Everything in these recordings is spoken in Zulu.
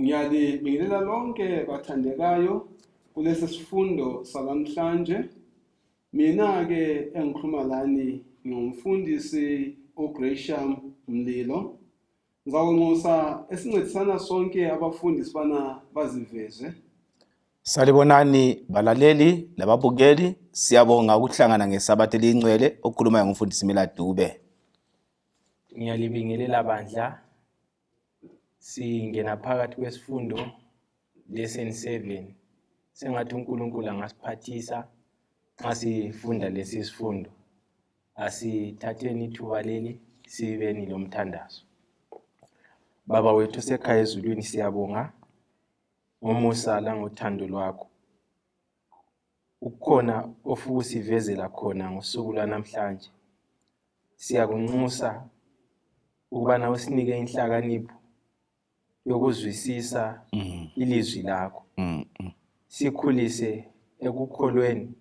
Ngiyalibingelela lonke bathandekayo kulesi sifundo salamhlanje. Mina-ke engikhuluma lani ngingumfundisi uGresham Mlilo. Ngizakunxusa esincedisana sonke abafundisi bana baziveze. Salibonani balaleli lababukeli, siyabonga ukuhlangana ngeSabatha eliyingcwele. Okhulumayo ngumfundisi Mila Dube. Ngiyalibingelela bandla. Singena phakathi kwesifundo lesson 7. Sengathi uNkulunkulu angasiphathisa nxa sifunda lesi sifundo. Asithatheni ithuba leli sibeni lomthandazo. Baba wethu osekhaya ezulwini, siyabonga ngomusa langothando lwakho. Ukukhona ofukusivezela khona ngosuku lwanamhlanje. Siyakunxusa ukubana usinike inhlakanipho yokuzwisisa ilizwi lakho. Sikhulise ekukholweni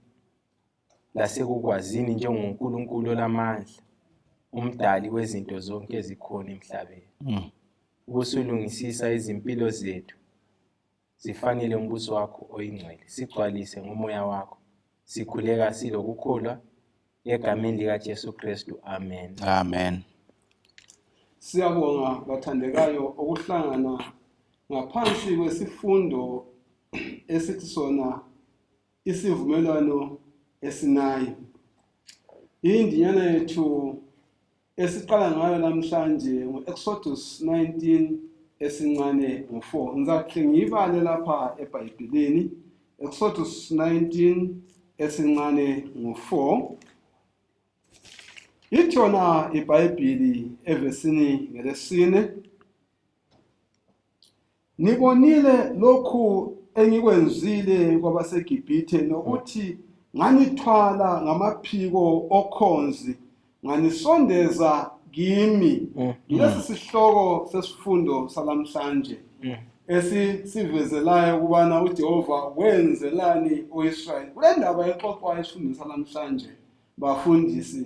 lasekukwazini njengoNkulunkulu olamandla, umdali wezinto zonke ezikhona emhlabeni. Ubusulungisisa izimpilo zethu zifanele umbuso wakho oyingcwele. Sigcwalise ngomoya wakho. Sikhuleka silokukholwa egameni likaJesu Kristu. Amen. Amen. Siyabonga bathandekayo ukuhlangana ngaphansi kwesifundo esithi sona isivumelwano eSinayi. Indinyana yethu esiqala ngayo namhlanje ngu-Exodus 19 esincane ngo-4. Ngizahle ngiyibale lapha eBhayibhelini. Exodus 19 esincane ngo-4. Ithi yona iBhayibhili evesini ngelesine Nibonile lokhu engikwenzile kwabaseGibhithe nokuthi nganithwala ngamaphiko okhonzi nganisondeza kimi. Lesi sihloko sesifundo salamhlanje esisivezelayo ukubana uJehova wenzelani uIsrayeli. Kule ndaba exoxwayo esifundweni salamhlanje bafundisi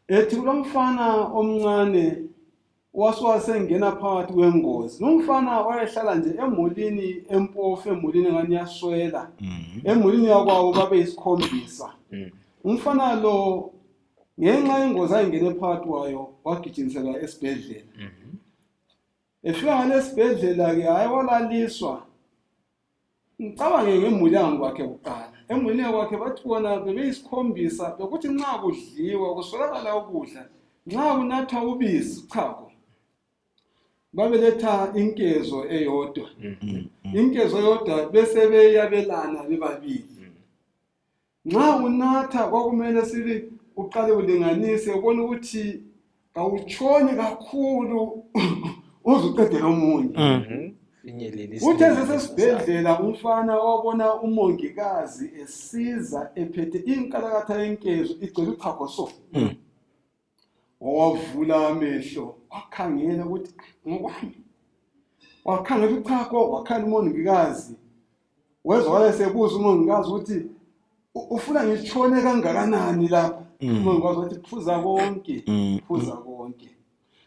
ethi kulomfana omncane Wase wasengena phakathi kwengozi. Lumfana wayehlala nje emulini empofu, emulini engani iyaswela. Emulini yakwabo babeyisikhombisa. Umfana lo ngenxa yengozi ayengene phakathi kwayo wagijinyiselwa esibhedlela. Efika ngalesibhedlela-ke hhayi walaliswa. Ngicabange ngemuli yangakwakhe kuqala. Emulini yakwakhe bathi bona bebeyisikhombisa bekuthi nxa kudliwa kuswelakala ukudla, nxa kunathwa ubisi uchago babeletha inkezo eyodwa. Inkezo eyodwa bese beyabelana bebabili. Nxa unatha kwakumele sibi uqale ulinganise ubone ukuthi kawutshoni kakhulu uze uqedele omunye. Uthe sesesibhedlela umfana wabona umongikazi esiza ephethe inkalakatha yenkezo igcwele uchago so. Wawavula amehlo wakhangela ukuthi ngokwami. Wakhangela uchago wakhangela umongikazi wezwakala sebuza umongikazi ukuthi ufuna ngitshone kangakanani lapha. Umongikazi wathi phuza konke, phuza konke.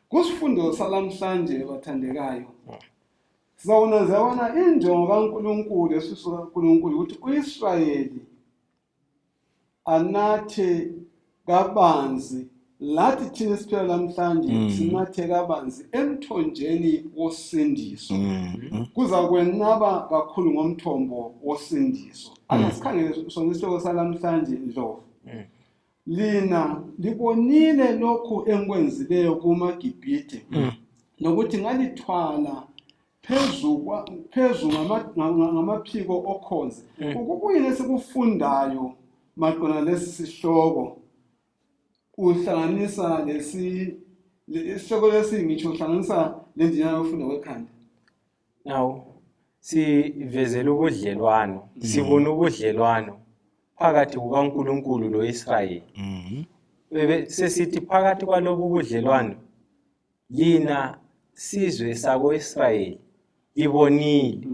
Kusifundo salamhlanje bathandekayo sizawunanzelela injongo kaNkulunkulu esisu kaNkulunkulu ukuthi uIsrayeli anathe kabanzi lathi thina esiphila namhlanje sinathe kabanzi emthonjeni wosindiso. Kuzakwenaba kakhulu ngomthombo wosindiso. Ake sikhangele sona isihloko salamhlanje Ndlovu. Lina libonile lokhu engikwenzileyo kumaGibhithe nokuthi ngalithwala phezu ngamaphiko okhonzi. Ukubuyini esikufundayo maqondana lesi sihloko? Uhlanganisa lesi isihloko lesi ngitsho uhlanganisa le ndinyana yokufunda kwekhanda. Now sivezela ubudlelwano, sibona ubudlelwano phakathi kukaNkulunkulu loIsrayeli. Bebe sesithi phakathi kwalobu budlelwano lina sizwe sako-Israyeli libonile,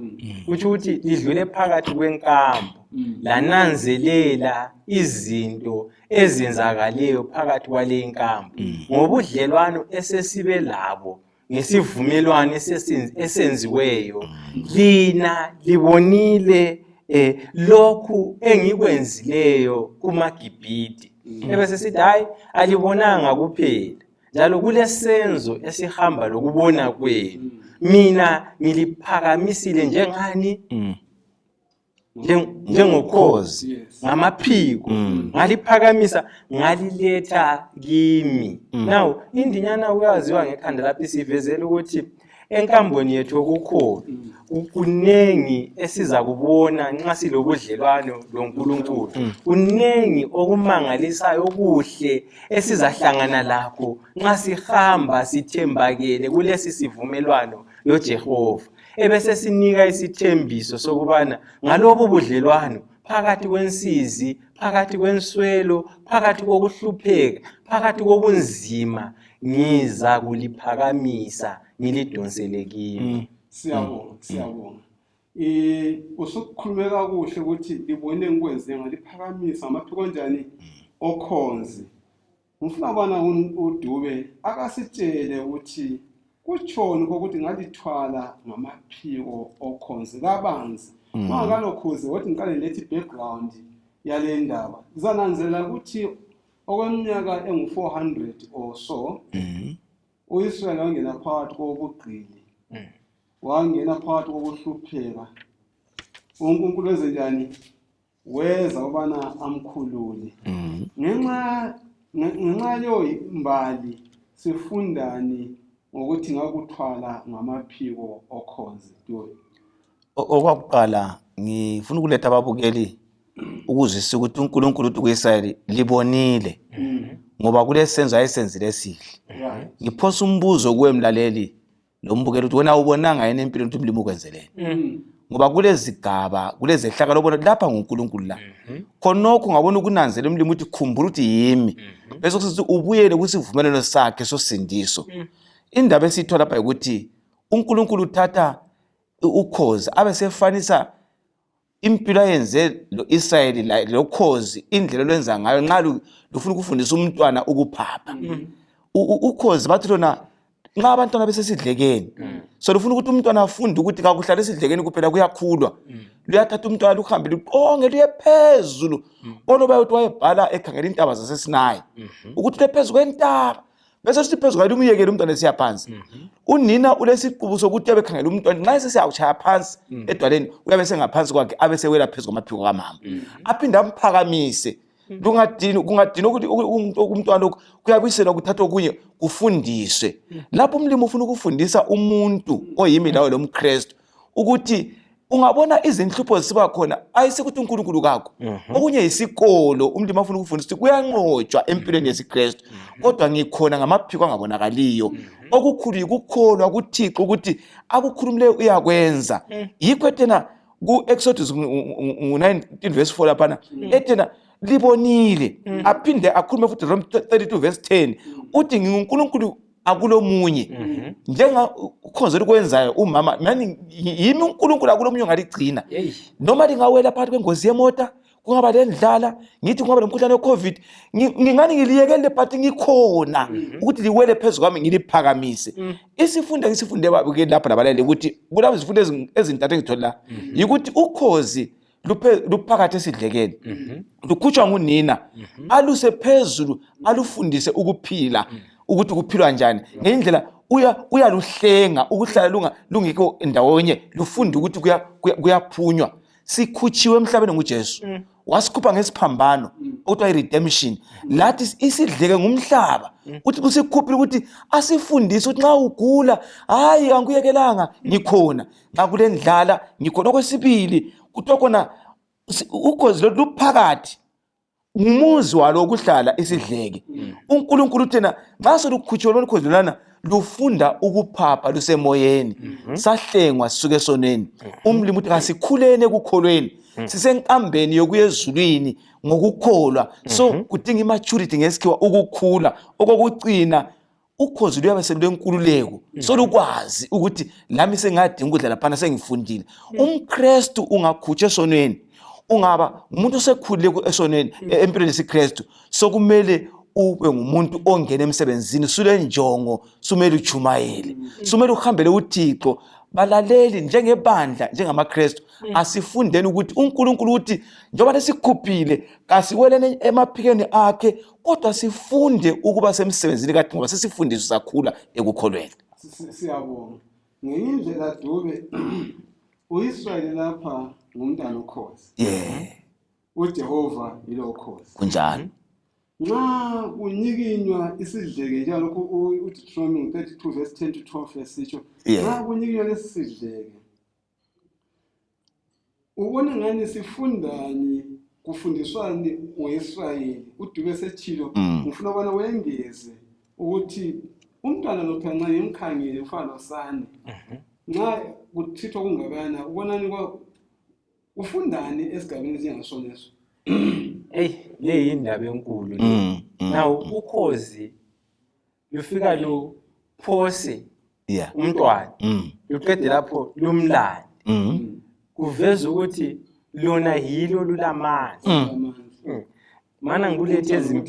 kutsho ukuthi lidlule phakathi kwenkambo lananzelela izinto ezenzakaleyo phakathi kwale nkambo ngobudlelwano esesibe labo. Ngesivumelwano esenziweyo, lina libonile lokhu engikwenzileyo kumaGibhite. Ebese sithi hayi, alibonanga kuphela, njalo kulesenzo esihamba lokubona kwenu. Mina ngiliphakamisile njengani? Njengokhozi ngamaphiko, ngaliphakamisa, ngaliletha kimi. Now indinyana kuyaziwa ngekhanda lapho isivezela ukuthi enkambweni yethu yokukholwa kunengi esiza kubona nxa silobudlelwano loNkulunkulu. Kunengi okumangalisayo okuhle esizahlangana lakho nxa sihamba sithembakele kulesi sivumelwano loJehova, ebesesinika isithembiso sokubana ngalobu budlelwano, phakathi kwensizi, phakathi kwenswelo, phakathi kokuhlupheka, phakathi kobunzima, ngiza kuliphakamisa ngilidonsele kimi. Siyabonga, siyabonga. Usukhulume kakuhle ukuthi libone ngikwenze ngaliphakamisa ngamaphiko njani okhonzi. Ngifuna ubana uDube akasitshele ukuthi kutshoni kokuthi ngalithwala ngamaphiko okhonzi kabanzi. Mangakalokhuze kodwa ngiqale ngilethe i-background yale ndaba. Ngizananzelela ukuthi okweminyaka engu-400 or so uIsrayeli wangena phakathi kobugqili, wangena phakathi kokuhlupheka. UNkulunkulu wenze njani? Weza ubana amkhulule. Ngenxa leyo mbali sifundani ngokuthi ngakuthwala ngamaphiko okhonzi? Dube. Okwakuqala ngifuna ukuletha ababukeli ukuzwisisa ukuthi uNkulunkulu uthi kuIsrayeli libonile, ngoba kulesenzo ayesenzile esihle. Ngiphosa umbuzo kuwe mlaleli lombukeli ukuthi wena ubonanga yini empilweni ukuthi umlimi ukwenzeleni? Ngoba kulezigaba, kulezehlakalo obona lapha nguNkulunkulu la. Khonokho ungabona ukunanzela umlimi ukuthi khumbula ukuthi yimi. Bese kusithi ubuyele kwisivumelwano sakhe sosindiso. Indaba esiyithola lapha ukuthi uNkulunkulu uthatha ukhozi abe sefanisa impilo ayenze lo-Israyeli lokhozi, indlela olwenza ngayo nxa lufuna ukufundisa umntwana ukuphapha. Ukhozi bathi lona nxa abantwana besesidlekeni, so lufuna ukuthi umntwana afunde ukuthi kakuhlala esidlekeni kuphela, kuyakhulwa. Luyathatha umntwana luhambe luqonge luye phezulu. Oloba uthi wayebhala ekhangela intaba zaseSinayi, ukuthi luye phezu kwentaba, bese sithi phezu kwayo lumyekele umntwana esiya phansi. Unina ulesiqubu sokuthi uyabe ekhangela umntwana nxa esesiyawutshaya phansi edwaleni, uyabe sengaphansi kwakhe, abe sewela phezu kwamaphiko kamama, aphinde amphakamise. Lungadini kungadini ukuthi umntwana lokhu kuyabuyiselwa, kuthathwa okunye kufundiswe. Lapho umlimi ufuna ukufundisa umuntu oyimi lawe lomKristu ukuthi ungabona izinhlupho zisiba khona, ayisikuthi uNkulunkulu kakho. Okunye yisikolo umlimi afuna ukufundisa ukuthi kuyanqotshwa empilweni yesiKristu, kodwa ngikhona ngamaphiko angabonakaliyo. Okukhulu yikukholwa kuThixo ukuthi akukhulumileyo uyakwenza. Yikho ethena ku-Exodus ngu-19 verse 4 laphana ethena libonile. Aphinde akhulume futhi Rom 32 verse 10, uthi nginguNkulunkulu akulomunye. Njenga ukhonzo elikwenzayo umama nani, yimi uNkulunkulu, akulomunye ongaligcina. Noma lingawela phakathi kwengozi yemota, kungaba lendlala, ngithi kungaba lomkhuhlane we-COVID, ngingani ngiliyekele, but ngikhona ukuthi liwele phezu kwami ngiliphakamise. Isifundo engisifunde ke lapha labalali ukuthi kulabo zifundo ezintathu engithole la yikuthi ukhozi luphakathi esidlekeni, lukhutshwa ngunina, aluse phezulu, alufundise ukuphila, ukuthi kuphilwa njani ngendlela. Uyaluhlenga ukuhlala lungekho ndawonye, lufunde ukuthi kuyaphunywa. Sikhutshiwe emhlabeni nguJesu, wasikhupha ngesiphambano okuthiwa i-redemption. Lathi isidleke ngumhlaba, uthi kusikhuphile ukuthi asifundise ukuthi nxa ugula, hayi, angikuyekelanga, ngikhona. Nxa kulendlala, ngikhona. Okwesibili kuthiwa khona ukhozi lolu luphakathi ngumuzi walo wokuhlala isidleke. UNkulunkulu uthena nxa selukhutshiwe lolu khozi lolana, lufunda ukuphapha lusemoyeni. Sahlengwa sisuke esonweni. Umlimi uthi kasikhuleni ekukholweni, sisenkambeni yokuya ezulwini ngokukholwa. So kudinga imaturity ngesikhiwa, ukukhula. Okokucina, ukhozi luyabe selulenkululeko, solukwazi ukuthi lami sengadinga ukudla laphana, sengifundile. UmKristu ungakhutshwa esonweni, ungaba umuntu osekhulile esonweni, empilweni yesiKristu, sokumele ube ngumuntu ongena emsebenzini sulenjongo, sumele utshumayele, sumele uhambele uThixo. Balaleli, njengebandla, njengamaKristu, asifundeni ukuthi uNkulunkulu uthi njengoba lesikhuphile kasiweleni emaphikeni akhe, kodwa sifunde ukuba semsebenzini kaThixo, ngoba sesifundiswe sakhula ekukholweni. Siyabonga. Ngenye indlela Dube, uIsrayeli lapha ngumntana ukhozi. Yeah. uJehova yilo ukhozi. Kunjalo. Nxa kunyikinywa isidleke njengalokhu uDeuteronomy 32 verse 10 to 12 esitsho, nxa kunyikinywa lesi sidleke ubona ngani sifundani, kufundiswani ngoIsrayeli? uDube setshilo, ngifuna ubana wengeze ukuthi umntwana lo phela nxa ngimkhangele ufana losane, nxa kuthithwa kungakana ubonani ufundani esigabeni esinjengasoneso? Eyi, le yindaba enkulu le. Now ukhozi lufika luphose umntwana, luqede lapho lumlande, kuveza ukuthi lona yilo lulamandla. Mana ngikulethe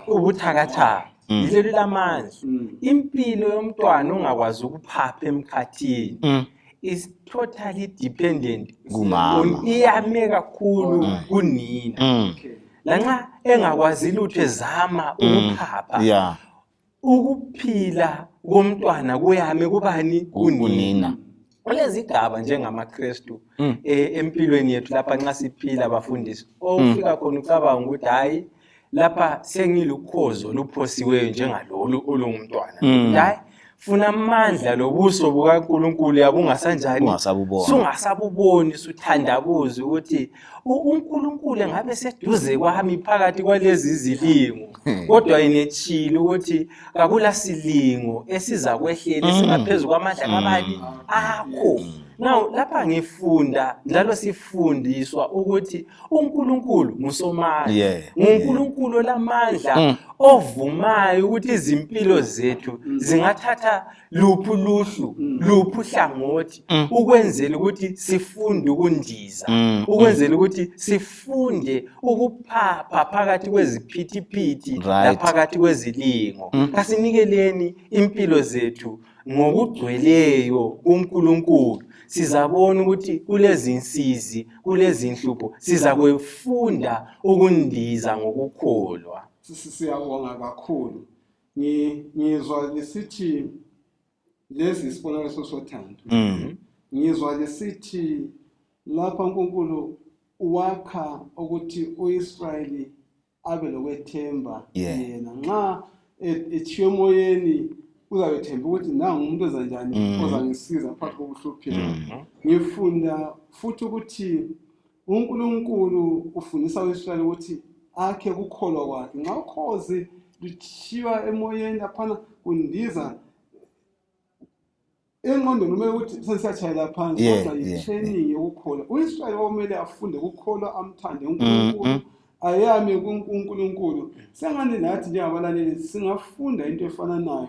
ubuthakathaka, yilo lulamandla. Impilo yomntwana ongakwazi ukuphapha emkhathini is totally dependent kumama, iyame kakhulu kunina. Lanxa engakwazi lutho ezama ukuphapha, ukuphila komntwana kuyame kubani? Kunina. Kulezigaba njengamaKristu empilweni yethu lapha nxa siphila bafundisi, ofika khona ucabanga ukuthi hayi lapha sengilukhozo luphosiweyo njengalolu olungumntwana, hayi funa amandla lobuso bukaNkulunkulu yabungasanjani, sungasabuboni, suthandabuza ukuthi uNkulunkulu engabe seduze kwami phakathi kwalezi zilingo, kodwa inetshilo ukuthi kakula silingo esizakwehlela esingaphezu kwamandla kabani akho. Now lapha ngifunda njalo sifundiswa ukuthi uNkulunkulu ngusomandla, nguNkulunkulu olamandla ovumayo ukuthi izimpilo zethu zingathatha luphi luhlu, luphi uhlangothi, ukwenzela ukuthi sifunde ukundiza, ukwenzela ukuthi sifunde ukuphapha phakathi kweziphithiphithi laphakathi kwezilingo. Kasinikeleni impilo zethu ngokugcweleyo kuNkulunkulu, sizabona ukuthi kulezinsizi, kulezinhlupho, sizakwefunda ukundiza ngokukholwa. Siyabonga kakhulu. Ngizwa lisithi lesi isibonakaliso sothando. Ngizwa lisithi lapha uNkulunkulu wakha ukuthi uIsrayeli abe lokwethemba yena nxa etshiye emoyeni, uzabe ethemba ukuthi nangu umuntu ozanjani ozangisiza phakathi kokuhlupheka. Ngifunda futhi ukuthi uNkulunkulu ufundisa uIsrayeli ukuthi akhe kukholwa kwakhe. Nxa ukhozi lutshiwa emoyeni laphana kundiza engqondweni, kumele ukuthi sesiyatshayela phansi, kodwa yi-training yokukholwa. UIsrayeli kwakumele afunde ukukholwa, amthande uNkulunkulu, ayame kuNkulunkulu. Sengani nathi njengabalaleli singafunda into efananayo,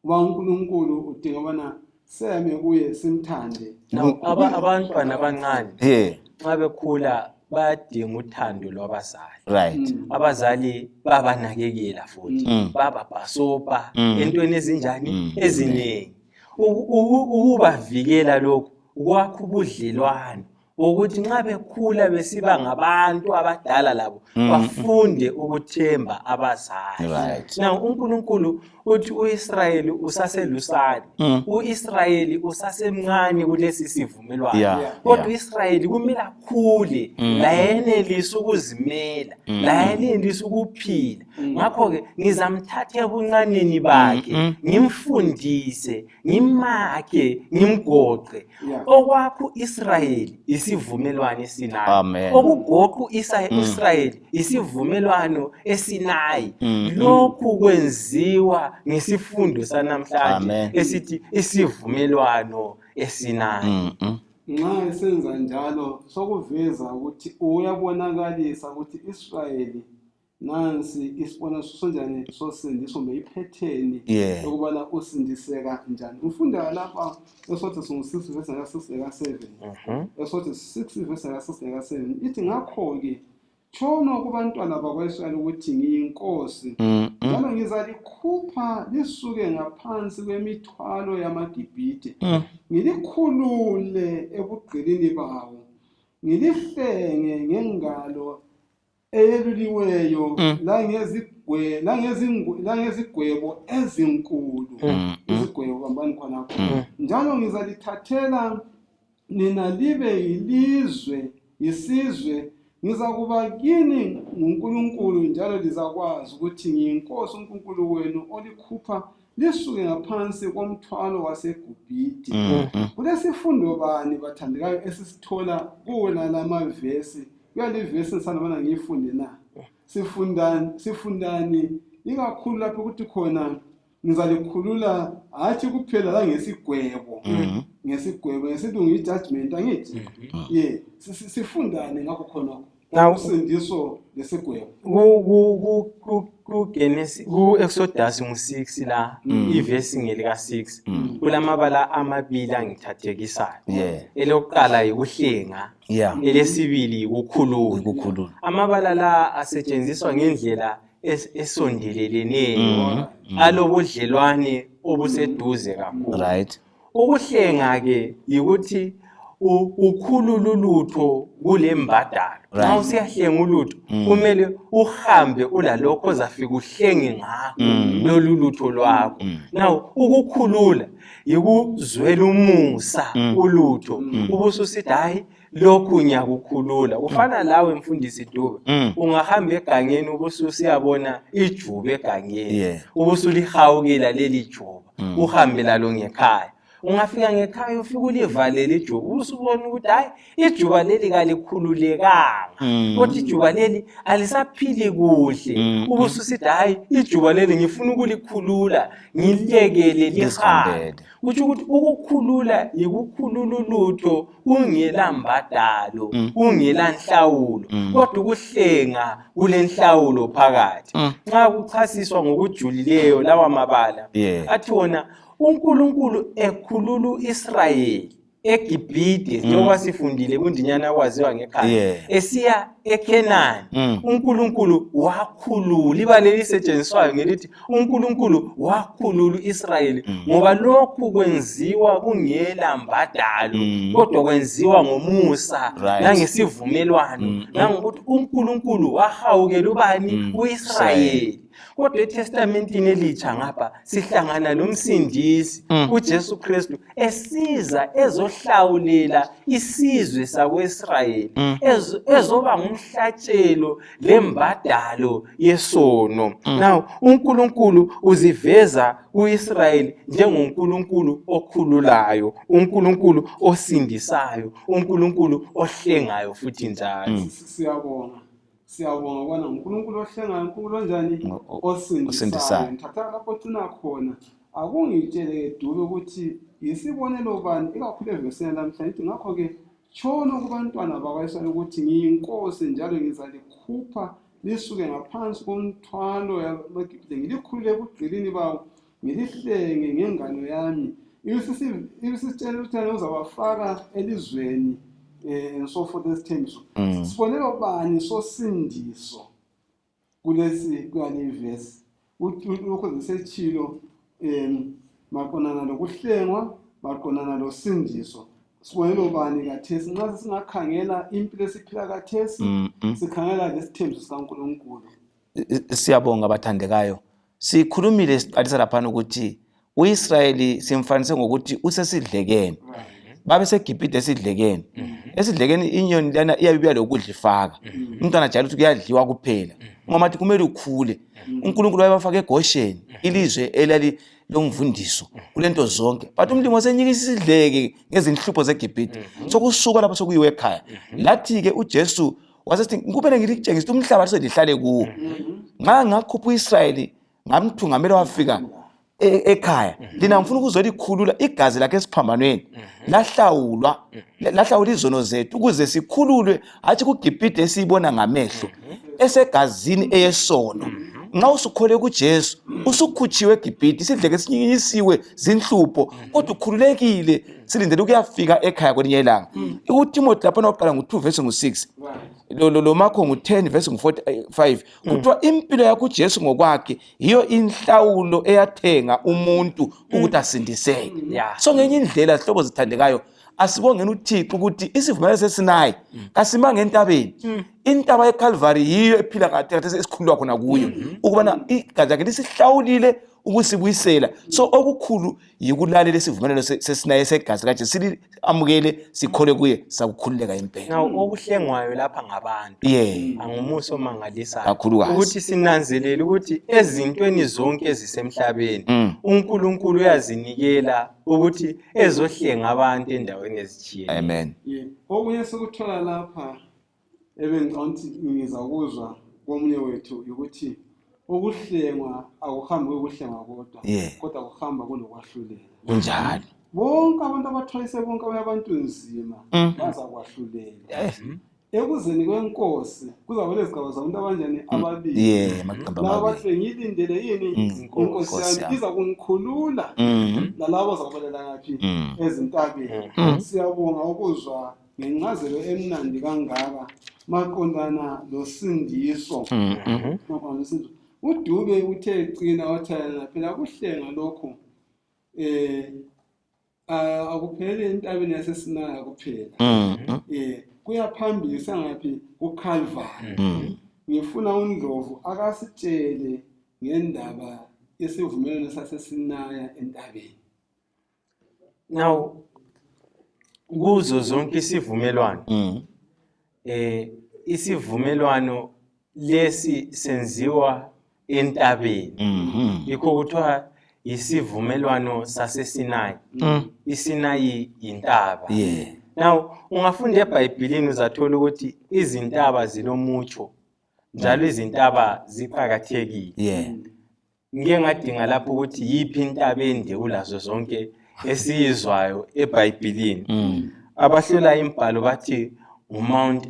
uba uNkulunkulu udinga ubana seyame kuye, simthande. Abantwana abancane nxa bekhula bayadinga uthando lwabazali. Abazali babanakekela futhi bababhasopa entweni ezinjani eziningi ukubavikela. Lokhu kwakho ubudlelwano ukuthi nxa bekhula besiba ngabantu abadala labo bafunde ukuthemba abazali. Now uNkulunkulu uthi uIsrayeli usaselusane, uIsrayeli usasemncane kulesi sivumelwano, kodwa uIsrayeli kumele akhule layenelise ukuzimela, layenelise ukuphila. Ngakho-ke ngizamthatha ebuncaneni bakhe, ngimfundise, ngimakhe, ngimgoqe. Okwakho uIsrayeli isivumelwano eSinayi, okugoqa uIsrayeli isivumelwano eSinayi. Lokhu kwenziwa ngesifundo sanamhlanje esithi isivumelwano eSinayi. Nxa esenza njalo sokuveza ukuthi uyabonakalisa ukuthi Israyeli nansi isibonelo sonjani sosindiso, kumbe iphetheni yokubana usindiseka njani. Ngifunda lapha eSodesi ngu-6 verse ka-6 leka-7. ESodesi 6 verse ka-6 leka-7 ithi ngakho-ke Tshono kubantwana bakwa-Israyeli ukuthi ngiyinkosi, njalo ngizalikhupha lisuke ngaphansi kwemithwalo yamaGibhithe, ngilikhulule ebugqilini bawo, ngilihlenge ngengalo eyeluliweyo langezigwebo ezinkulu. Izigwebo bambani khonapho. Njalo ngizalithathela nina libe yilizwe, yisizwe, ngizakuba kini nguNkulunkulu, njalo lizakwazi ukuthi ngiyinkosi uNkulunkulu wenu olikhupha lisuke ngaphansi komthwalo waseGibhithe. Kulesifundo bani bathandekayo esisithola kuwona lamavesi? Kuyalivesi engisandubana ngiyifunde na? Sifundani, sifundani ikakhulu lapho ukuthi khona ngizalikhulula hatshi kuphela langesigwebo, ngesigwebo ngesilungu i-judgment angithi? Ye, sifundane ngakho khonokho Now- usindiso lesigwebo. Ku-Genesis, ku-Exodus ngu-6 la, ivesi ngelika-6, kulamabala amabili angithathekisayo. Elokuqala yikuhlenga, elesibili yikukhulula. Ukukhulula. Amabala la asetshenziswa ngendlela esondeleleneyo, alobudlelwane obuseduze kakhulu. Ukuhlenga ke yikuthi ukhulula ulutho kulembadalo. Nxa usiyahlenga ulutho, kumele uhambe ulalokho ozafika uhlenge ngakho lolu lutho lwakho. Now ukukhulula yikuzwela umusa ulutho, ubususithi hayi lokhu ngiyakukhulula. Kufana lawe mfundisi Dube, ungahamba egangeni ubususiyabona ijuba egangeni, ubusulihawukela leli juba, uhambe lalo ngekhaya. Ungafika ngekhaya ufike ulivalele ijuba, ubusubona ukuthi hayi ijuba leli kalikhululekanga, kodwa ijuba leli alisaphili kuhle, ubususithi hayi ijuba leli ngifuna ukulikhulula, ngiliyekele lihambe. Kutsho ukuthi ukukhulula yikukhulula ulutho kungela mbadalo, kungela nhlawulo, kodwa ukuhlenga kulenhlawulo phakathi. Nxa kuchasiswa ngokujulileyo lawa mabala, athi wona uNkulunkulu ekhulula uIsrayeli eGibhithe, njengoba sifundile kundinyana kwaziwa ngekhaya, esiya eKhenani, uNkulunkulu wakhulula. Ibala elisetshenziswayo ngelithi uNkulunkulu wakhulula uIsrayeli, ngoba lokhu kwenziwa kungela mbadalo, kodwa kwenziwa ngomusa nangesivumelwano, nangokuthi uNkulunkulu wahawukela ubani? UIsrayeli. Kodwa eTestamentini elitsha ngapha sihlangana nomsindisi uJesu Kristu esiza ezohlawulela isizwe sakwaIsrayeli, ezoba ngumhlatshelo lembadalo yesono. Now uNkulunkulu uziveza kuIsrayeli njengoNkulunkulu okhululayo, uNkulunkulu osindisayo, uNkulunkulu ohlengayo futhi njalo. Siyabonga. Siyabonga ukubana uNkulunkulu ohlengayo, uNkulunkulu onjani? Osindisayo. Osindisayo. Ngithatha lapho ogcina khona. Akungitshele Dube ukuthi yisibonelo bani ikakhulu evesini lamhlanje ithi ngakho-ke tshono kubantwana bakwa-Israyeli ukuthi ngiyinkosi njalo ngizalikhupha lisuke ngaphansi komthwalo yamaGibhithe, ngilikhulule ebugqilini bawo, ngilihlenge ngengalo yami. Ibisitshela ukuthi yena uzabafaka elizweni and so forth esithembiso. Sibonelo bani sosindiso kulesi kuyale ivesi? Lokho ngisetshilo maqondana lokuhlengwa, maqondana losindiso. Sibonelo bani kathesi nxa singakhangela impilo esiphila kathesi, sikhangela lesithembiso sikaNkulunkulu? Siyabonga bathandekayo. Sikhulumile siqalisa laphana ukuthi uIsrayeli simfanise ngokuthi usesidlekeni. Babe seGibhithe esidlekeni. Esidlekeni inyoni lana iyabe lokudla ifaka. Umntwana ajayele ukuthi kuyadliwa kuphela. Ngoba athi kumele ukhule. uNkulunkulu wayebafaka eGosheni, ilizwe elali lomvundiso kulento zonke. But umlimi wasenyikisa isidleke ngezinhlupho zeGibhithe. Sokusuka lapho sokuyiwe ekhaya. Lathi ke uJesu wasesithi kumele ngilitshengise ukuthi umhlaba selihlale kuwo. Nxa ngakhupha uIsrayeli ngamthungamela wafika ekhaya, lina ngifuna ukuzolikhulula igazi lakhe esiphambanweni lahlawulwa, lahlawula izono zethu ukuze sikhululwe hatshi kuGibhithe esiyibona ngamehlo, esegazini eyesono. Nxa usukhole kuJesu usukhutshiwe eGibhithe, isidleke sinyikinyisiwe zinhlupho, kodwa ukhululekile, silindele ukuyafika ekhaya kwelinye ilanga. UTimothy laphana uqala ngu-2 verse ngu-6. Lo Marko ngu-10 verse ngu-45 kuthiwa impilo yakho uJesu ngokwakhe yiyo inhlawulo eyathenga umuntu ukuthi asindiseke. So ngenye indlela, zihlobo zithandekayo, asibongeni uThixo ukuthi isivumelwano seSinayi kasimanga entabeni. Intaba yeCalvary yiyo ephila kade esikhululwa khona kuyo, ukubana igazi lakhe lisihlawulile ukusibuyisela. So okukhulu yikulalela isivumelwano seSinayi segazi kaJesu, siliamukele, sikhole kuye, sakukhululeka impela. Now okuhlengwayo lapha ngabantu angumusa omangalisayo Kakhulukazi. Ukuthi sinanzelele ukuthi ezintweni zonke ezisemhlabeni uNkulunkulu uyazinikela ukuthi ezohlenga abantu endaweni ezitshiyeneyo. Amen. Yeah. Okunye sikuthola lapha ebengicabanga ukuthi ngizakuzwa komunye wethu ukuthi ukuhlengwa akuhambi kukuhlengwa kodwa, kodwa kuhamba kunokwahlulela. Kunjalo. Bonke abantu abathwalise bonke abanye abantu nzima bazakwahlulela. Ekuzeni kwenkosi kuzabe lezigaba zabantu abanjani? Ababili. Yeah, amaqembu Laba amabili. bathi ngiyilindele yini inkosi Inkosi yami yami. iza kungikhulula, lalabo bazakubalela ngaphi? Ezintabeni. Siyabonga ukuzwa ngencazelo emnandi kangaka maqondana losindiso. Maqondana losindiso, uDube uthe cina wathayana phela kuhlenga lokhu akupheleli entabeni yaseSinaya kuphela, kuya phambili sangaphi? KuCalvary. Ngifuna uNdlovu akasitshele ngendaba yesivumelwano saseSinaya entabeni. Now kuzo zonke isivumelwano, isivumelwano lesi senziwa entabeni, yikho kuthiwa isivumelwano saseSinayi. ISinayi yintaba. Now ungafunda eBhayibhilini uzathola ukuthi izintaba zilomutsho njalo izintaba ziqakathekile. Ngike ngadinga lapho ukuthi yiphi intaba ende kulazo zonke esiyizwayo eBhayibhilini. Abahlola imbhalo bathi nguMount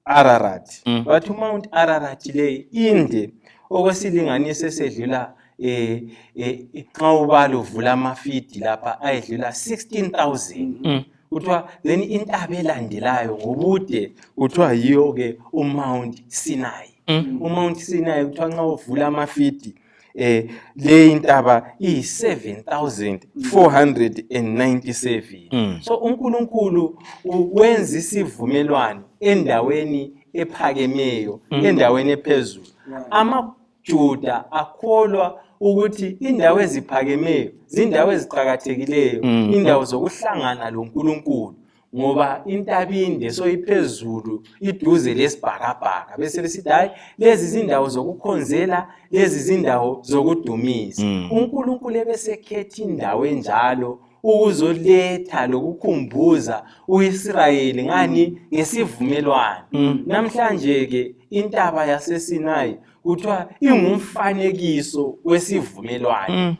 Ararat. Bathi uMount Ararat le inde okwesilinganiso esedlula nxa ubala uvula amafidi lapha ayedlula 16,000. Kuthiwa then intaba elandelayo ngobude kuthiwa yiyo ke uMount Sinai. UMount Sinai kuthiwa nxa uvula amafidi le intaba iyi-7497. So uNkulunkulu wenza isivumelwano endaweni ephakemeyo, endaweni ephezulu. AmaJuda akholwa ukuthi indawo eziphakemeyo zindawo eziqakathekileyo, indawo zokuhlangana loNkulunkulu, ngoba intabinde soyiphezulu iduze lesibhakabhaka, bese besithi hayi, lezi zindawo zokukhonzela, lezi zindawo zokudumisa. UNkulunkulu ebesekhetha indawo enjalo ukuzoletha lokukhumbuza uIsrayeli ngani? Ngesivumelwano. Namhlanje ke intaba yaseSinayi kuthiwa ingumfanekiso wesivumelwano.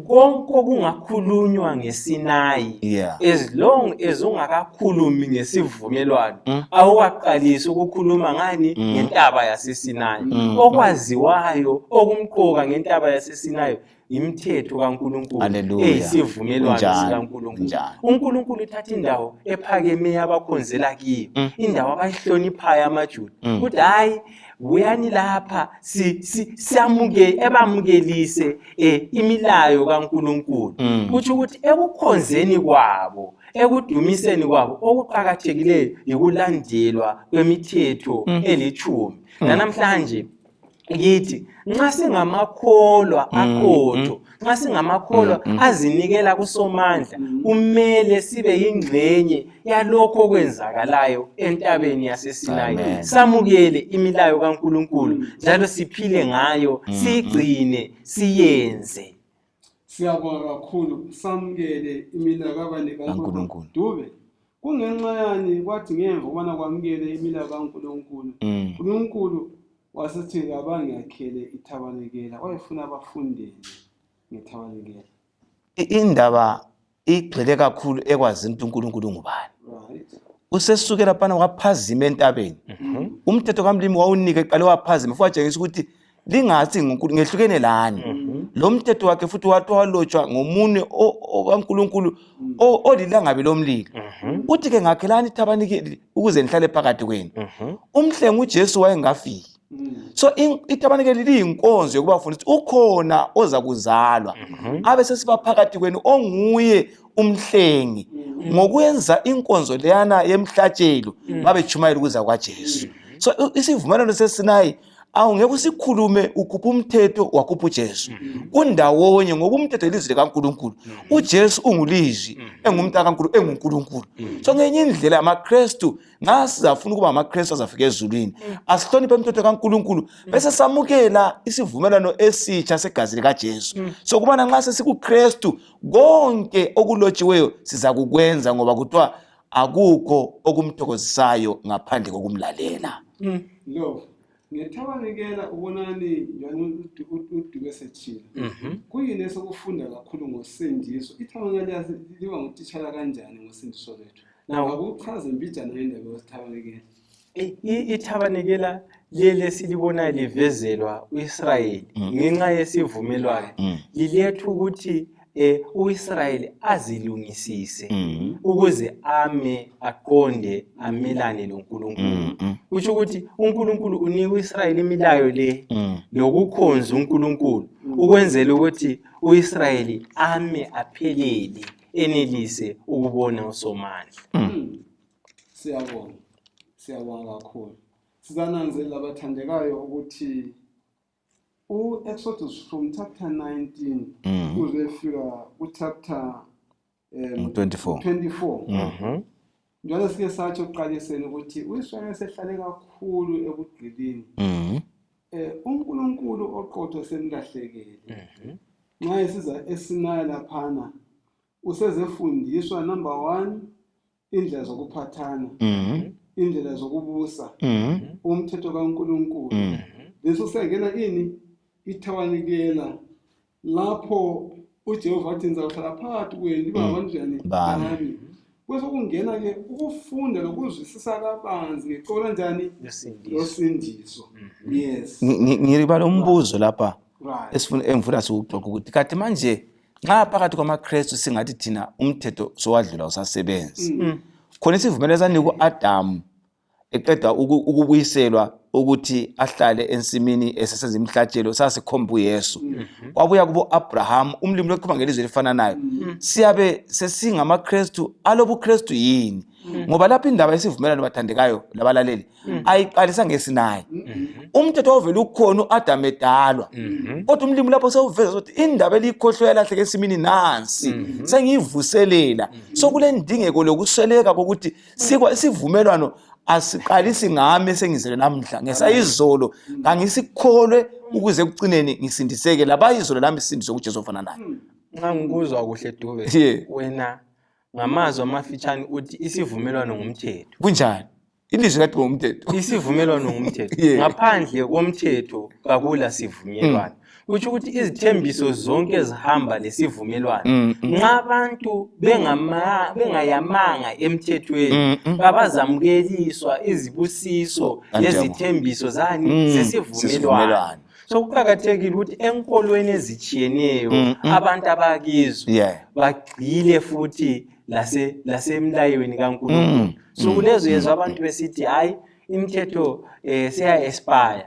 Konke okungakhulunywa ngeSinayi, as long as ungakakhulumi ngesivumelwano, awukaqalisi ukukhuluma ngani? Ngentaba yaseSinayi. Okwaziwayo okumqoka ngentaba yaseSinayi imithetho kaNkulunkulu Hallelujah. eyisivumelwano Kunjalo, sikaNkulunkulu. Kunjalo. UNkulunkulu uthatha indawo ephakemeyo abakhonzela kiyo, indawo abayihloniphayo amaJuda, ukuthi hayi, buyani lapha siyamuke ebamukelise imilayo kaNkulunkulu. Kutsho ukuthi ekukhonzeni kwabo, ekudumiseni kwabo, okuqakathekileyo yikulandelwa kwemithetho elithumi. Nanamhlanje kithi nxa singamakholwa aqotho, nxa singamakholwa azinikela kuSomandla, kumele sibe yingxenye yalokho okwenzakalayo entabeni yaseSinayi. Amen. Samukele imilayo kaNkulunkulu njalo siphile ngayo, siyigcine, siyenze. Siyabonga kakhulu. Samukele imilayo kabani? KaNkulunkulu. Dube, kungenxa yani kwathi ngemva kokubana kwamukele imilayo kaNkulunkulu, uNkulunkulu wasethi kabangiyakhele ithabanikela? Wayefuna abafundeni ngethabanikela? Indaba igxile kakhulu ekwazini ukuthi uNkulunkulu ungubani. Usesuke laphana waphazima entabeni. Umthetho kamlimi wawunika eqale waphazima futhi watshengisa ukuthi lingathi ngehlukene lani. Lo mthetho wakhe futhi wathi walotshwa ngomunwe kaNkulunkulu. Olilangabi lomlilo. Uthi ke ngakhelani ithabanikeli ukuze nihlale phakathi kwenu. Umhlengi uJesu wayengafiki. So ithabanikeli liyinkonzo yokubafundisa ukuthi ukhona oza kuzalwa abe sesiba phakathi kwenu onguye umhlengi. Ngokwenza inkonzo leyana yemhlatshelo babetshumayela ukuza kwaJesu. So isivumelwano seSinayi awungeke usikhulume ukhupha umthetho wakhupha uJesu. Kundawonye ngoba umthetho ilizwi likaNkulunkulu. UJesu ungulizwi, engumntaka kaNkulunkulu, enguNkulunkulu. So ngenye indlela amaKristu nxa sizafuna ukuba amaKristu azafika ezulwini, asihloniphe umthetho kaNkulunkulu bese samukela isivumelwano esitsha segazi likaJesu. So kubana nxa sesikuKristu konke okulotshiweyo sizakukwenza, ngoba kuthiwa akukho okumthokozisayo ngaphandle kokumlalela. Lo ngethabanikela ubonani njalo uDube sethile. Kuyini esikufunda kakhulu ngosindiso? Ithabanikela liba ngutitshala kanjani ngosindiso lwethu? Akuchaze mbijana ngendaba yethabanikela. Ithabanikela leli esilibonayo livezelwa uIsrayeli ngenxa yesivumelwano, liletha ukuthi uIsrayeli azilungisise ukuze ame aqonde amelane loNkulunkulu. Kusho ukuthi uNkulunkulu unika uIsrayeli imilayo le lokukhonza uNkulunkulu ukwenzela ukuthi uIsrayeli ame aphelele enelise ukubona uSomandla. Siyabonga. Siyabonga kakhulu. Sizananzelela abathandekayo ukuthi u-Exodus from chapter 19 kuzefika ku-chapter 24. 24. Njalo sike satsho ekuqaliseni ukuthi uIsrayeli sehlale kakhulu ebugqilini. UNkulunkulu oqotho semlahlekele. Nxa esiza eSinayi laphana usezefundiswa number 1 indlela zokuphathana, indlela zokubusa, umthetho kaNkulunkulu. Bese sengena ini ithabanikela lapho uJehova athi ngizakuhlala phakathi kwenu libe ngabantu bami. Bese kungena ke ukufunda lokuzwisisa kabanzi ngecebo kanjani losindiso. Yes. Ngiribala umbuzo lapha esifuna engifuna siwuxoxe ukuthi kathi manje nxa phakathi kwamaKristu singathi thina umthetho sowadlula usasebenzi. Khona isivumelwano sanikwa uAdamu eqeda ukubuyiselwa ukuthi ahlale ensimini esesenza imihlatshelo sasikhomba uYesu. Kwabuya kubo Abraham umlimi loqhuma ngelizwi elifananayo. Siyabe sesingamaKristu alobuKristu yini? Ngoba lapha indaba yesivumelwano bathandekayo labalaleli ayiqalisa ngeSinayi. Umthetho wawuvele ukhona uAdam edalwa. Kodwa umlimi lapho sewuveza ukuthi indaba eliyikhohlwe yalahleka esimini nansi sengiyivuselela. So kulendingeko lokusweleka kokuthi sikwa isivumelwano asiqalisi ngami esengizele namhla ngesayizolo kangisikholwe ukuze ekucineni ngisindiseke labayizolo lami sisindiswe kuJesu ofana naye. Nxa ngikuzwa kuhle Dube, wena ngamazwi amafitshane uthi isivumelwano ngumthetho. Kunjani? Ilizwi kade ngumthetho. Isivumelwano ngumthetho. Ngaphandle komthetho kakula sivumelwano. Kutsho ukuthi izithembiso zonke zihamba lesivumelwano. Nxa abantu bengayamanga emthethweni, babazamukeliswa izibusiso lezithembiso zani zesivumelwano. So kuqakathekile ukuthi enkolweni ezitshiyeneyo abantu abakizo bagxile futhi lasemlayweni kaNkulunkulu. So kulezo yezwa abantu besithi hayi imithetho siya expire,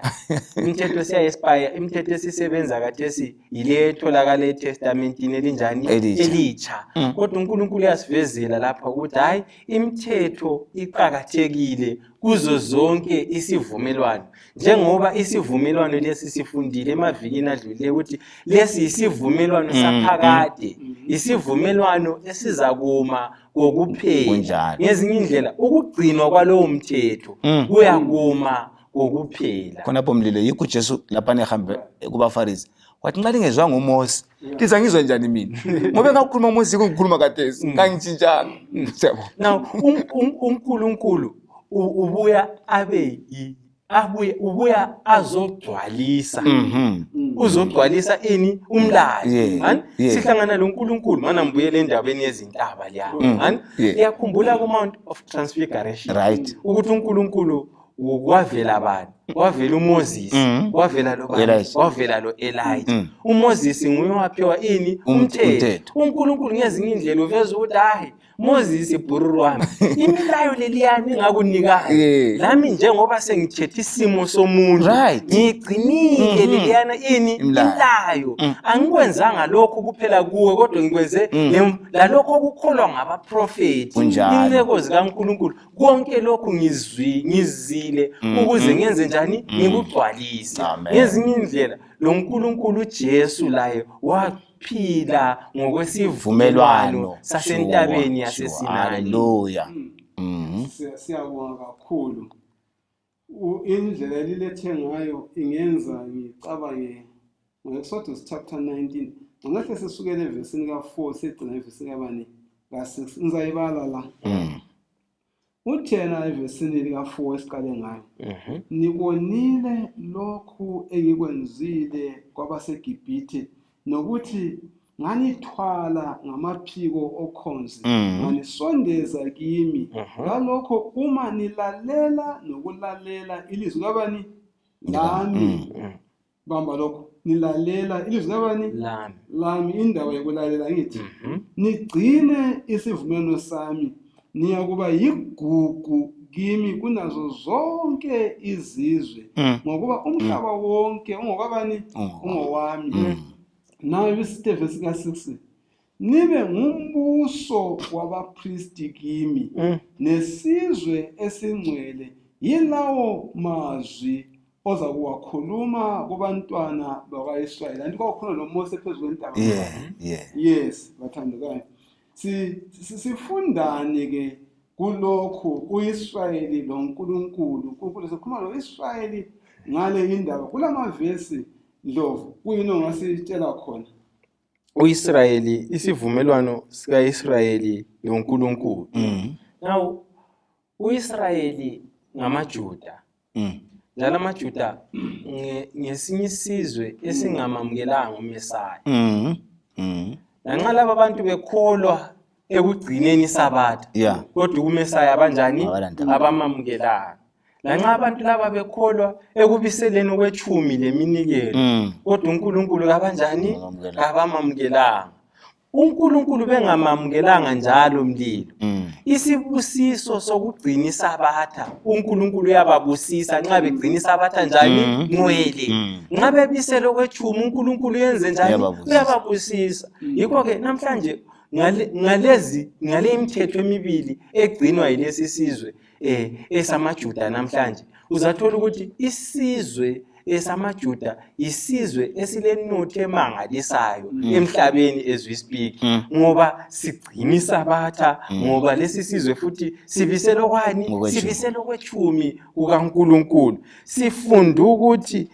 imithetho siya expire, imithetho esisebenza kathesi yile etholakala eTestamentini elinjani elitsha. Kodwa uNkulunkulu uyasivezela lapha ukuthi hayi imithetho iqakathekile kuzo zonke isivumelwano, njengoba isivumelwano lesi sifundile emavikini adlulileyo ukuthi lesi yisivumelwano saphakade, isivumelwano esizakuma kokuphela. Ngezinye indlela ukugcinwa kwalowo mthetho kuyakuma kokuphela. Khonapho mlilo yikho uJesu lapha ehambe kubaFarisi wathi nxa lingezwanga uMose liza ngizwa njani mina, ngoba engakhuluma uMose yikho ngikhuluma khathesi kangitshintshanga. Siyabonga. Now uNkulunkulu ubuya abe abuye ubuya azogcwalisa. Uzogcwalisa ini umlayo. Sihlangana loNkulunkulu mana ngibuyele endabeni yezintaba leya. Iyakhumbula ku Mount of Transfiguration. Ukuthi uNkulunkulu Kwavela bani? Kwavela uMoses, kwavela lo bani? Elijah. Kwavela lo Elijah. UMoses nguye owaphiwa ini? Umthetho. Umthetho. UNkulunkulu ngezinye indlela uveza ukuthi hayi Moses, ibhururu wami, imilayo leliyani engakunikayo lami njengoba sengithethe isimo somuntu, ngiyigcinile leliyana ini? Imilayo. Imilayo. Angikwenzanga lokhu kuphela kuwe, kodwa ngikwenze lalokho okukholwa ngabaprofethi, inceko zikaNkulunkulu. Konke lokhu ngizile ukuze ngenze njani? Ngikugcwalise. Amen. Ngezinye indlela lo nkulunkulu uJesu laye waphila ngokwesivumelwano Vumelwano sasentabeni Sure. yaseSinayi. Hallelujah. Siyabonga kakhulu. Indlela elilethe ngayo ingenza ngicabange ngo-Exodus chapter 19. Ngingahle sisukele evesini ka-4 sigcina evesini kabani? Ka-6. Ngizayibala la. Uthena evesini lika-4 esiqale ngayo. Nibonile lokhu engikwenzile kwabaseGibhithe, nokuthi nganithwala ngamaphiko okhonzi, nganisondeza kimi. Ngalokho uma nilalela nokulalela ilizwi kabani? Lami. Bamba lokho, nilalela ilizwi kabani? Lami. Lami. Indaba yokulalela ngithi nigcine isivumelwano sami, niyakuba yigugu kimi kunazo zonke izizwe, ngokuba umhlaba wonke ungokabani? Ungowami. Ungowami. Nayo isithe verse ka-6, nibe ngumbuso wabapristi kimi, nesizwe esingcwele. Yilawo mazwi oza kuwakhuluma kubantwana bakwa-Israyeli. Anti kwakukhona noMose phezu kwentaba. Yes, bathandekayo, sifundani ke kulokhu uIsrayeli loNkulunkulu? uNkulunkulu sikhuluma noIsrayeli ngale indaba kulamavesi. Ndlovu, kuyini ongasitshela khona? UIsrayeli, isivumelwano sikaIsrayeli noNkulunkulu. Now uIsrayeli ngamaJuda, njalo amaJuda ngesinye isizwe esingamamukelanga uMesaya. Lanxa laba bantu bekholwa ekugcineni isabatha, kodwa uMesaya abanjani? Abalandaba. Abamamukelanga. Lanxa abantu laba bekholwa ekubiseleni kwechumi leminikelo, kodwa uNkulunkulu kabanjani? Abamamukelanga. Abamamukelanga uNkulunkulu. Bengamamukelanga njalo mlilo, isibusiso sokugcina isabatha, uNkulunkulu uyababusisa nxa begcina isabatha njani? Ngcwele. Nxa bebisele okwechumi, uNkulunkulu uyenze njani? Uyababusisa. Uyababusisa. Yikho-ke namhlanje ngalezi ngale imithetho emibili egcinwa yilesi sizwe esamaJuda namhlanje, uzathola ukuthi isizwe esamaJuda isizwe esilenotho emangalisayo emhlabeni as we speak, ngoba sigcina isabatha, ngoba lesi sizwe futhi sibisela kwani? Ngokwetshumi. Sibisela okwetshumi kukaNkulunkulu. Sifunda ukuthi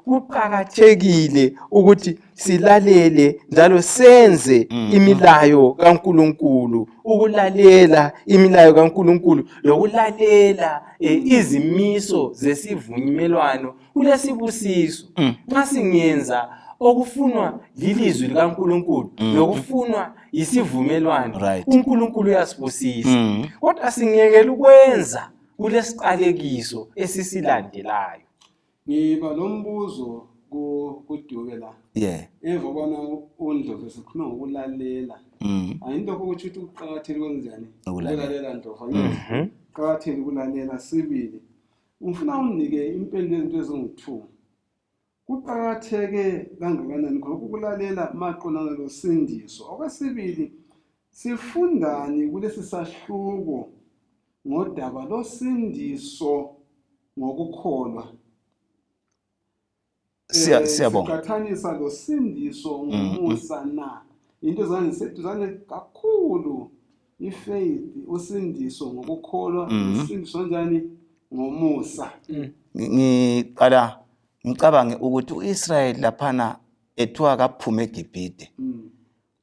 kuqakathekile ukuthi silalele njalo senze imilayo kaNkulunkulu. Ukulalela imilayo kaNkulunkulu lokulalela izimiso zesivumelwano kulesibusiso. Nxa singenza okufunwa lilizwi likaNkulunkulu lokufunwa yisivumelwano, uNkulunkulu uyasibusisa, kodwa singekela ukwenza, kulesiqalekiso esisilandelayo. Ngiba lo mbuzo kuDube la. Emva kobana uNdlovu esikhuluma ngokulalela, ayinto lokho kutsho ukuthi kuqakathekile kwenzani? Ukulalela. Ukulalela, Ndlovu, angithi? Kuqakathekile ukulalela sibili. Ngifuna unginike impendulo yezinto ezingu-two. Kuqakatheke kangakanani khonokho ukulalela maqondana losindiso? Okwesibili, sifundani kulesi sahluko ngodaba losindiso ngokukholwa? Siyabonga. Siqathanisa losindiso ngomusa na? Into ezangiseduzane kakhulu, ifaith, usindiso ngokukholwa, usindiso njani? Ngomusa. Ngiqala ngicabange ukuthi uIsrayeli laphana ethiwa kaphume eGibhite,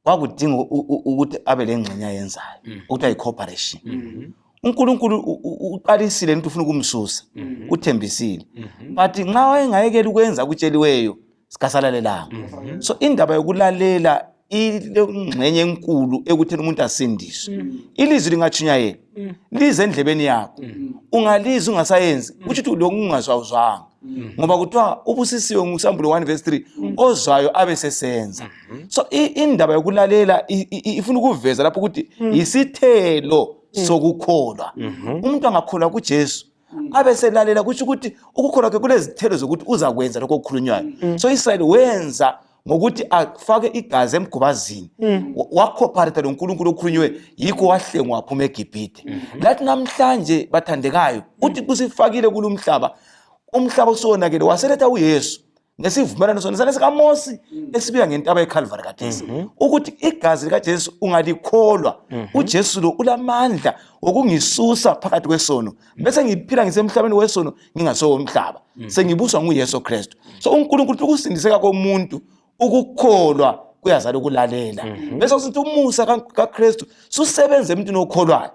kwakudinga ukuthi abe lengxenye ayenzayo, ukuthi ayi-cooperation. UNkulunkulu uqalisile into, ufuna ukumsusa, uthembisile, but nxa wayengayekela ukwenza akutsheliweyo, sikasalalelanga. So indaba yokulalela ilengxenye enkulu ekutheni umuntu asindiswe. Ilizwi lingatshunyayelwa lize endlebeni yakho, Ungalizwa ungasayenzi, kutsho ukuthi lokhu ungazwawuzwanga, ngoba kuthiwa ubusisiwe ngusambulo 1 verse 3, ozwayo abe sesenza. So indaba yokulalela ifuna ukuveza lapho ukuthi yisithelo sokukholwa. Umuntu angakholwa kuJesu abe selalela, kutsho ukuthi ukukholwa kwakhe kulezithelo zokuthi uzakwenza lokho okukhulunywayo. So Israyeli wenza ngokuthi afake igazi emgubazini, wakhopharetha lo nkulunkulu okhulunyiwe, yikho wahlengwa waphuma eGibhithe. Lathi namhlanje bathandekayo, uthi kusifakile kulo umhlaba, umhlaba usuwonakele, waseletha uYesu ngesivumelwano sona sale sikaMosi esibuya ngentaba yeCalvary kaJesu, ukuthi igazi likaJesu ungalikholwa, uJesu lo ulamandla okungisusa phakathi kwesono, bese ngiphila ngisemhlabeni wesono ngingasowomhlaba, sengibuswa nguYesu Kristu. So uNkulunkulu ukusindiseka komuntu, ukukholwa kuyazala ukulalela, bese kusithi umusa kaKristu susebenza emntwini okholwayo.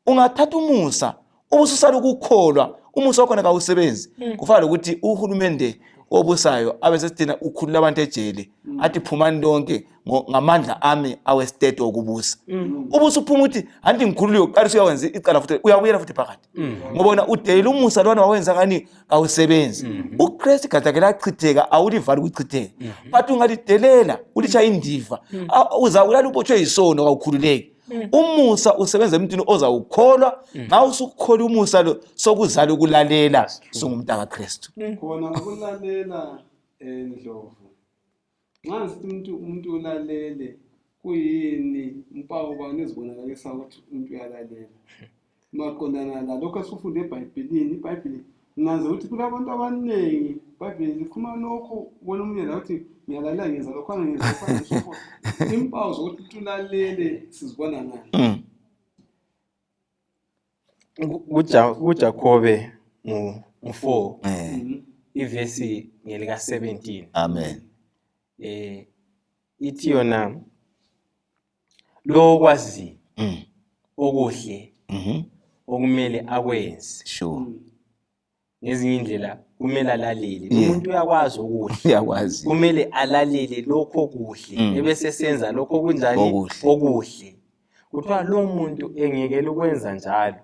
Ungathatha umusa ubususala ukukholwa, umusa wakhona kawusebenzi. Kufana lokuthi uhulumende obusayo abe sesithina ukhulula abantu ejele, athi phumani lonke ngamandla ami awestate wokubusa. Ubusuphuma uthi anti ngikhululiwe, uqalisa uyawenza icala futhi uyabuyela futhi phakathi, ngoba wena udelela umusa lwana wawenza ngani kawusebenzi. UKristu igazi lakhe lachitheka, awulivali ukuchitheka, but ungalidelela ulitsha indiva, uzawulala ubotshwe yisono, kawukhululeki. Umusa usebenza emntwini ozawukholwa. Nxa usukholwa umusa lo, sokuzala ukulalela, sungumntaka kaKristu. Khona ukulalela, Ndlovu, nxa ngisithi umuntu ulalele, kuyini mpawu bani ezibonakalisa ukuthi umuntu uyalalela maqondana lalokho esikufunde eBhayibhelini? IBhayibheli nginanze ukuthi kulabantu abaningi, iBhayibheli likhuluma lokhu, ubona omunye la ukuthi ngiyalalela, ngenza lokhwana, ngenza lokhwana, so forth. Impawu zokuthi umuntu ulalele sizibona ngani? KuJakobe ngu-4, ivesi ngelika-17. Amen. Ithi yona, lo okwazi okuhle okumele akwenze, ngezinye indlela kumele alalele. Umuntu uyakwazi okuhle, Uyakwazi. kumele alalele lokho okuhle, ebese senza lokho okunjani? Okuhle. Okuhle. Kuthiwa lo muntu engekela ukwenza njalo,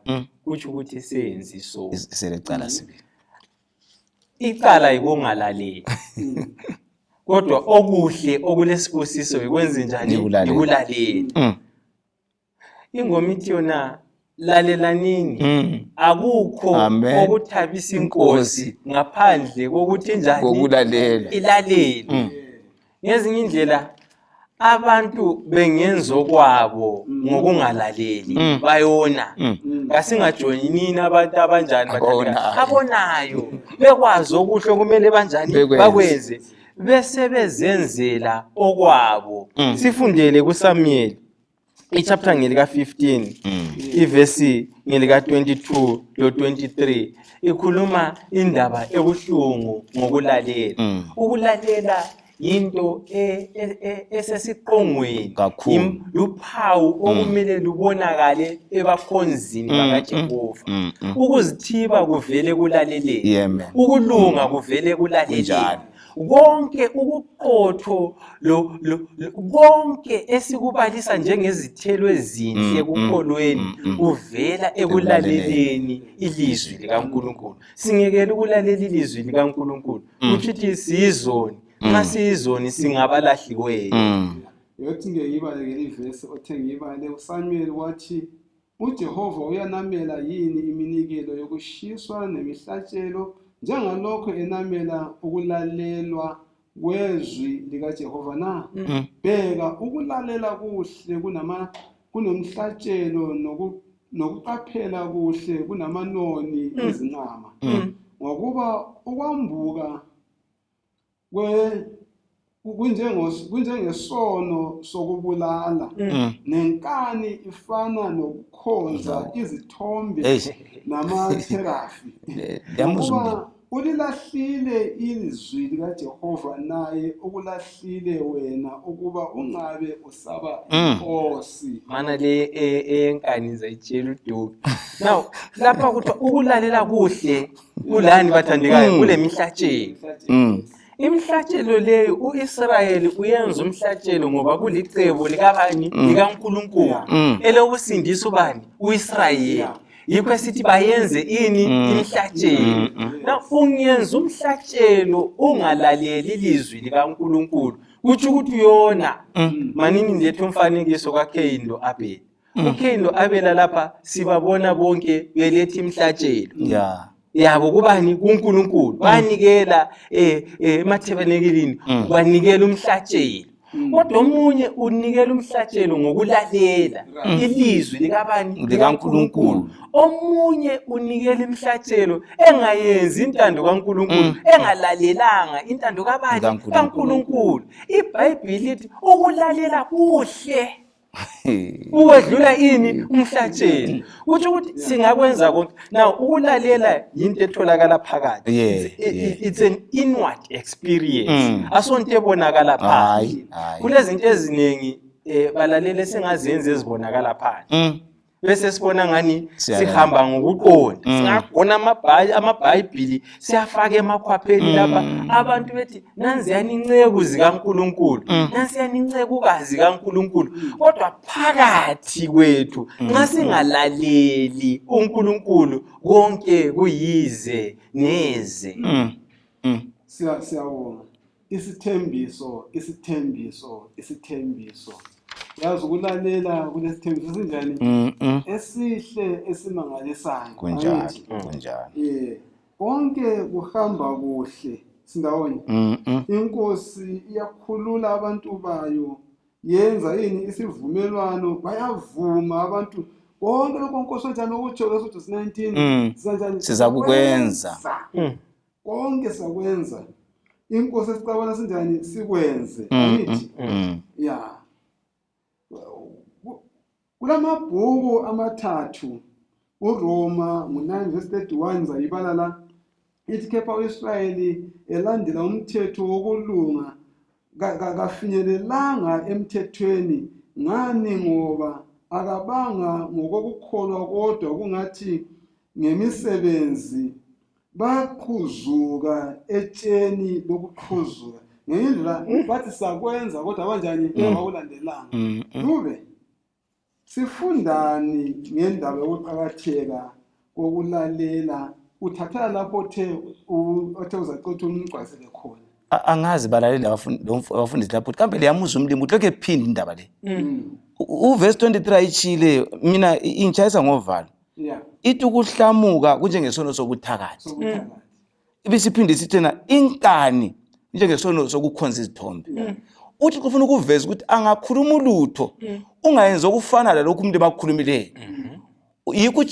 kutsho ukuthi senzi so Selecala sibili. Icala yikungalaleli, kodwa okuhle okulesibusiso yikwenze njani? Yikulalela. Yikulalela. Ingoma ithi yona, lalelanini, akukho Amen. okuthabisa inkosi ngaphandle kokuthi njani? Kokulalela. Ilalele. Ngezinye indlela abantu bengenza okwabo ngokungalaleli, bayona. Kasingajoyinini abantu abanjani? Abonayo. Abonayo, bekwazi okuhle okumele banjani? Bekwenze. Bakwenze, bese bezenzela okwabo. Sifundele kuSamuel ichapter ngelika-15, ivesi ngelika-22 lo-23, ikhuluma indaba ebuhlungu ngokulalela. Ukulalela yinto esesiqongweni Kakhulu. Luphawu okumele lubonakale ebakhonzini bakaJehova. Ukuzithiba kuvele kulaleleni. Yeah, man. Ukulunga kuvele kulaleleni. Kunjalo. Konke ubuqotho lo konke esikubalisa njengezithelo ezinhle ekukholweni kuvela ekulaleleni ilizwi likaNkulunkulu. Singekela ukulalela ilizwi likaNkulunkulu, kutsho ukuthi siyizoni. Nxa siyizoni, singabalahliweyo. Yothi ngeke ngiyibalekele ivesi othe ngiyibale. USamuel wathi, uJehova uyanamela yini iminikelo yokushiswa nemihlatshelo njengalokho enamela ukulalelwa kwezwi likaJehova na? Bheka, ukulalela kuhle kunomhlatshelo, nokuqaphela kuhle kunamanoni ezinqama, ngokuba ukwambuka kunjengesono sokubulala, nenkani ifana nokukhonza izithombe Eish. namatherafi. Liyamuzwa Ngokuba umndeni. ulilahlile izwi likaJehova, naye ukulahlile wena ukuba ungabe usaba inkosi. Mana le eyenkani zayitshela uduku. Now lapha kuthiwa ukulalela kuhle kulani, bathandekayo? Kule mihlatshelo. Imihlatshelo leyo, uIsrayeli uyenza umhlatshelo ngoba kulicebo likabani? LikaNkulunkulu elokusindisa ubani? UIsrayeli. Yikho esithi bayenze ini? Imhlatshelo. Na ungenza umhlatshelo ungalaleli ilizwi likaNkulunkulu, kutsho ukuthi uyona. Manini ngilethe umfanekiso kaKheyini lo-Abheli. uKheyini lo-Abela lapha sibabona bonke beletha imhlatshelo yabo kubani? KuNkulunkulu. Banikela emathebenekelini, banikela umhlatshelo. Kodwa omunye unikela umhlatshelo ngokulalela ilizwi likabani? LikaNkulunkulu. Omunye unikela imhlatshelo engayenzi intando kaNkulunkulu, engalalelanga intando kabani? KaNkulunkulu. KaNkulunkulu. IBhayibhili lithi ukulalela kuhle ukwedlula ini? Umhlatshelo. Kutsho ukuthi singakwenza konke. Now ukulalela yinto etholakala phakathi. It's an inward experience, asonto ebonakala phandle. Hayi, hayi. Kulezinto eziningi balalele esingazenzi ezibonakala phandle, bese sibona ngani Siyalalela. sihamba ngokuqonda. Singagona amabhayibhili, siyafaka emakhwapheni lapha, abantu bethi nanziyani inceku zikaNkulunkulu, nansiyani incekukazi kaNkulunkulu, kodwa phakathi kwethu nxa singalaleli uNkulunkulu konke kuyize neze. Siyabonga. Isithembiso, isithembiso, isithembiso. Yazi ukulalela kulesithembiso esinjani? Esihle, esimangalisayo. Kunjalo. Angithi? Kunjalo. Konke kuhamba kuhle sindawonye. Inkosi iyakhulula abantu bayo, yenza yini? Isivumelwano. Bayavuma abantu konke lokho Nkosi onjani okutsho Exodus 19. Sizanjani? Sizakukwenza. Konke sakwenza inkosi esicabana sinjani sikwenze, angithi? Ya, kulamabhuku amathathu, uRoma ngu-9 verse 31, ngizayibala la. Ithi, kepha u-Israyeli elandela umthetho wokulunga kafinyelelanga emthethweni. Ngani? Ngoba akabanga ngokokukholwa, kodwa kungathi ngemisebenzi. Baqhuzuka etsheni lokuqhuzuka. Ngenye indlela bathi sakwenza, kodwa kanjani? Abakulandelanga. Dube, sifundani ngendaba yokuqakatheka kokulalela? Uthathela lapho othe uzacotha umgcwasele khona. Angazi balaleli abafundisi lapho ukuthi kambe liyamuzwa umlimi ukuthi lokhu ephinda indaba le. Uvesi 23 ayitshiyileyo mina ingitshayisa ngovalo. Ithi ukuhlamuka kunjengesono sobuthakathi. Sokuthakathi. Ibisiphinde isithena inkani njengesono sokukhonza izithombe. Uthi ufuna ukuveza ukuthi angakhuluma ulutho ungayenzi okufana lalokhu umuntu ebakhulumileyo. Yikho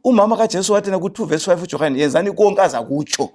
umama kaJesu wathi na ku-2 verse 5 uJohane, yenzani konke azakutsho.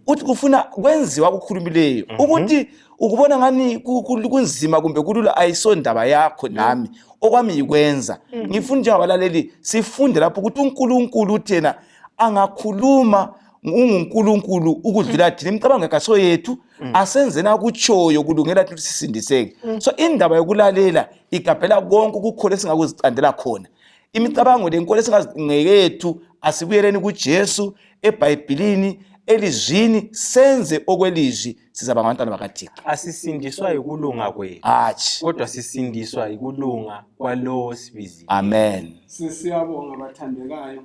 Uthi kufuna kwenziwa akukhulumileyo. Ukuthi ukubona ngani kunzima kumbe kulula ayisondaba yakho nami, okwami yikwenza. Ngifuna njengabalaleli sifunde lapho ukuthi uNkulunkulu uthena angakhuluma unguNkulunkulu ukudlula thina, imicabango yakhe asoyethu, asenzeni akutshoyo kulungela ukuthi sisindiseke. So indaba yokulalela igabhela konke ukukholwa esingakuzicandela khona, imicabango lenkolo esingazingekethu. Asibuyeleni kuJesu, eBhayibhilini, elizwini, senze okwelizwi, sizaba ngabantwana bakaThixo. Asisindiswa yikulunga kwethu, Hatshi. kodwa sisindiswa yikulunga kwalowo sibizile. Amen. Sisiyabonga bathandekayo.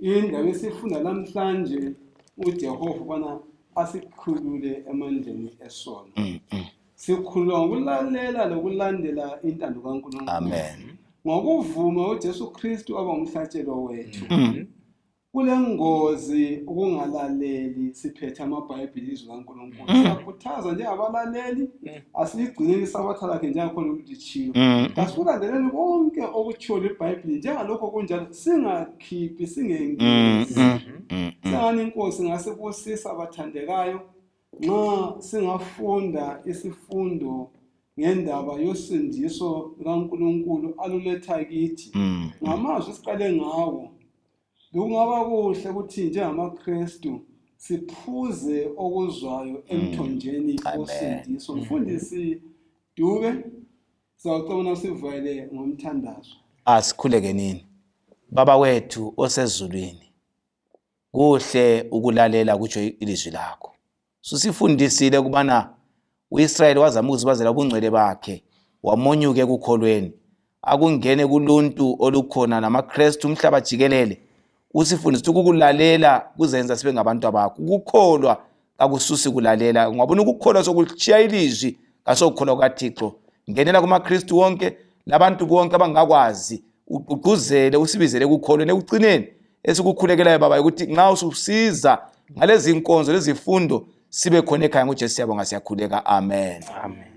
Indaba esifunda namhlanje, uJehova ubana asikhulule emandleni esono. Sikhululwa ngokulalela lokulandela intando kaNkulunkulu. Amen. Ngokuvuma uJesu Kristu aba ngumhlatshelo wethu. Kulengozi ukungalaleli siphethe amaBhayibhili, izwi kaNkulunkulu. Siyakhuthaza njengabalaleli, asiligcineni isabatha lakhe njengakhona ukuthi litshilo. Kasikulandeleni konke okutshiwo liBhayibhili njengalokho kunjalo, singakhiphi, singengezi. Sengani inkosi ngasibusisa bathandekayo nxa singafunda isifundo ngendaba yosindiso lukaNkulunkulu aluletha kithi. Ngamazwi esiqale ngawo, bekungaba kuhle ukuthi njengamaKristu siphuze okuzwayo emthonjeni Amen. wosindiso. Mfundisi Dube, sizawucela sivale ngomthandazo. Asikhuleke nini. Baba wethu osezulwini, kuhle ukulalela kutsho ilizwi lakho. Susifundisile ukubana uIsrayeli wazama ukuzibazela ubungcwele bakhe, wamonyuka ekukholweni. Akungene kuluntu olukhona namaKristu umhlaba jikelele. Usifundise ukuthi ukulalela kuzenza sibe ngabantu abakho. Ukukholwa kakususi kulalela. Ungabona ukukholwa sokutshiya ilizwi kasokukholwa kukaThixo. Ngenela kumaKristu wonke labantu bonke abangakwazi ugqugquzele usibizele ekukholweni ekucineni esikukhulekelayo baba ukuthi nxa ususiza ngalezi nkonzo lezifundo sibe khona ekhaya ngoJesu. Siyabonga, siyakhuleka, amen, amen.